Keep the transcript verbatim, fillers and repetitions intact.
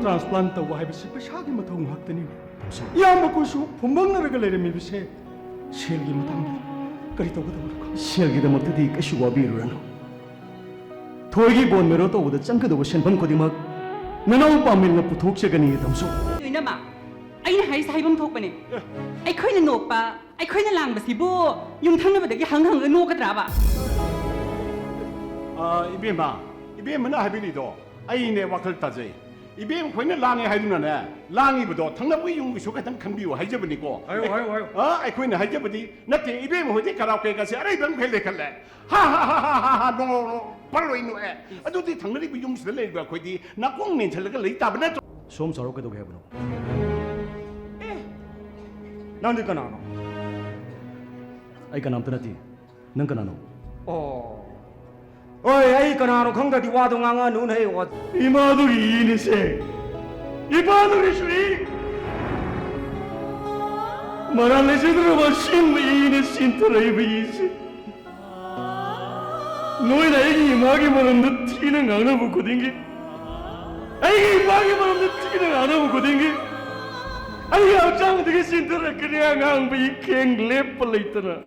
Transplant ꯇꯧꯕ ꯍꯥꯏꯕꯁꯤ ꯄꯩꯁꯥꯒꯤ ꯃꯊꯧ ꯉꯥꯛꯇꯅꯤ꯫ ꯏꯌꯥꯝꯕ ꯑꯩꯈꯣꯏꯁꯨ ꯐꯨꯝꯕꯪꯅꯔꯒ ꯂꯩꯔꯝꯃꯤꯕꯁꯦ ꯁꯦꯜꯒꯤ ꯃꯇꯥꯡꯗ꯫ ꯀꯔꯤ ꯇꯧꯒꯗꯕꯅꯣ? ꯁꯦꯜꯒꯤꯗꯃꯛꯇꯗꯤ ꯀꯩꯁꯨ ꯋꯥꯕꯤꯔꯨꯔꯅꯨ꯫ ꯊꯣꯏꯒꯤ ꯕꯣꯟ ꯃꯦꯔꯣ ꯇꯧꯕꯗ ꯆꯪꯒꯗꯧꯕ ꯁꯦꯟꯐꯝ ꯈꯨꯗꯤꯡꯃꯛ ꯅꯅꯥꯎ ꯄꯥꯃꯤꯜꯅ ꯄꯨꯊꯣꯛꯆꯒꯅꯤ, ꯇꯥꯃꯣ꯫ ꯂꯣꯏꯅꯃꯛ ꯑꯩꯅ ꯍꯥꯏꯁꯦ ꯍꯥꯏꯐꯝ ꯊꯣꯛꯄꯅꯦ꯫ ꯑꯩꯈꯣꯏꯅ ꯅꯣꯛꯄ, ꯑꯩꯈꯣꯏꯅ ꯂꯥꯡꯕꯁꯤꯕꯨ ꯌꯨꯝꯊꯪꯅꯕꯗꯒꯤ ꯍꯪ ꯍꯪꯉꯒ ꯅꯣꯛꯀꯗ꯭ꯔꯥꯕ? ꯑꯥ, ꯏꯕꯦꯝꯃ, ꯏꯕꯦꯝꯃꯅ ꯍꯥꯏꯕꯤꯔꯤꯗꯣ ꯑꯩꯅꯦ ꯋꯥꯈꯜ ꯇꯥꯖꯩ꯫ ꯏꯕꯦꯝ ꯈꯣꯏꯅ ꯂꯥꯡꯉꯦ ꯍꯥꯏꯗꯨꯅꯅꯦ, ꯂꯥꯡꯉꯤꯕꯗꯣ ꯊꯪꯅꯕꯒꯤ ꯌꯨꯝꯒꯤꯁꯨ ꯈꯤꯇꯪ ꯈꯟꯕꯤꯌꯨ ꯍꯥꯏꯖꯕꯅꯤꯀꯣ꯫ ꯍꯥꯏꯌꯨ, ꯍꯥꯏꯌꯨ, ꯍꯥꯏꯌꯨ꯫ ꯑꯥ, ꯑꯩꯈꯣꯏꯅ ꯍꯥꯏꯖꯕꯗꯤ ꯅꯠꯇꯦ, ꯏꯕꯦꯝ ꯍꯣꯏꯗꯤ ꯀꯔꯥꯎ ꯀꯦꯛ ꯑꯁꯦ ꯑꯔꯩꯕ ꯃꯈꯩ ꯂꯩꯈꯠꯂꯦ꯫ ꯍꯥ, ꯍꯥ, ꯍꯥ, ꯍꯥ, ꯍꯥ, ꯍꯥ, ꯅꯣ, ꯅꯣ, ꯅꯣ, ꯄꯔꯂꯣꯏ ꯅꯣꯛꯑꯦ꯫ ꯑꯗꯨꯗꯤ ꯊꯪꯅꯔꯤꯕ ꯌꯨꯝꯁꯤꯗ ꯂꯩꯔꯤꯕ ꯑꯩꯈꯣꯏꯗꯤ ꯅꯥꯀꯣꯡ ꯃꯦꯟꯁꯤꯜꯂꯒ ꯂꯩ ꯇꯥꯕ ꯅꯠꯇ꯭ꯔꯣ? ꯁꯣꯝ ꯆꯥꯎꯔꯣꯛ ꯀꯩꯗꯧꯒꯦ ꯍꯥꯏꯕꯅꯣ? ꯑꯦ, ꯅꯪꯗꯤ ꯀꯅꯥꯅꯣ? ꯑꯩ ꯀꯅꯥꯝꯇ ꯅꯠꯇꯦ꯫ ꯅꯪ ꯀꯅꯥꯅꯣ? ꯑꯣ꯫ ꯍꯣꯏ, ꯑꯩ ꯀꯅꯥꯅꯣ ꯈꯪꯗ꯭ꯔꯗꯤ ꯋꯥꯗꯣ ꯉꯥꯡꯉꯛꯑꯅꯨꯅꯦ, ꯑꯣ꯫ ꯏꯃꯥꯗꯨꯒꯤ ꯏꯅꯤꯁꯦ꯫ ꯏꯄꯥꯗꯨꯒꯤꯁꯨ ꯏ꯫ ꯃꯔꯥꯜ ꯂꯩꯖꯗ꯭ꯔꯕ ꯑꯁꯦꯡꯕ ꯏꯅꯦ ꯁꯤꯟꯊꯔꯛꯏꯕ ꯏꯁꯦ꯫ ꯅꯣꯏꯅ ꯑꯩꯒꯤ ꯏꯃꯥꯒꯤ ꯃꯔꯝꯗ ꯊꯤꯅ ꯉꯥꯡꯅꯕ ꯈꯨꯗꯤꯡꯒꯤ, ꯑꯩꯒꯤ ꯏꯃꯥꯒꯤ ꯃꯔꯝꯗ ꯊꯤꯅ ꯉꯥꯡꯅꯕ ꯈꯨꯗꯤꯡꯒꯤ, ꯑꯩꯒꯤ ꯍꯛꯆꯥꯡꯗꯒꯤ ꯆꯦꯟꯊꯔꯛꯀꯅꯤ ꯑꯉꯥꯡꯕ ꯏꯈꯦꯡ ꯂꯦꯞꯄ ꯂꯩꯇꯅ꯫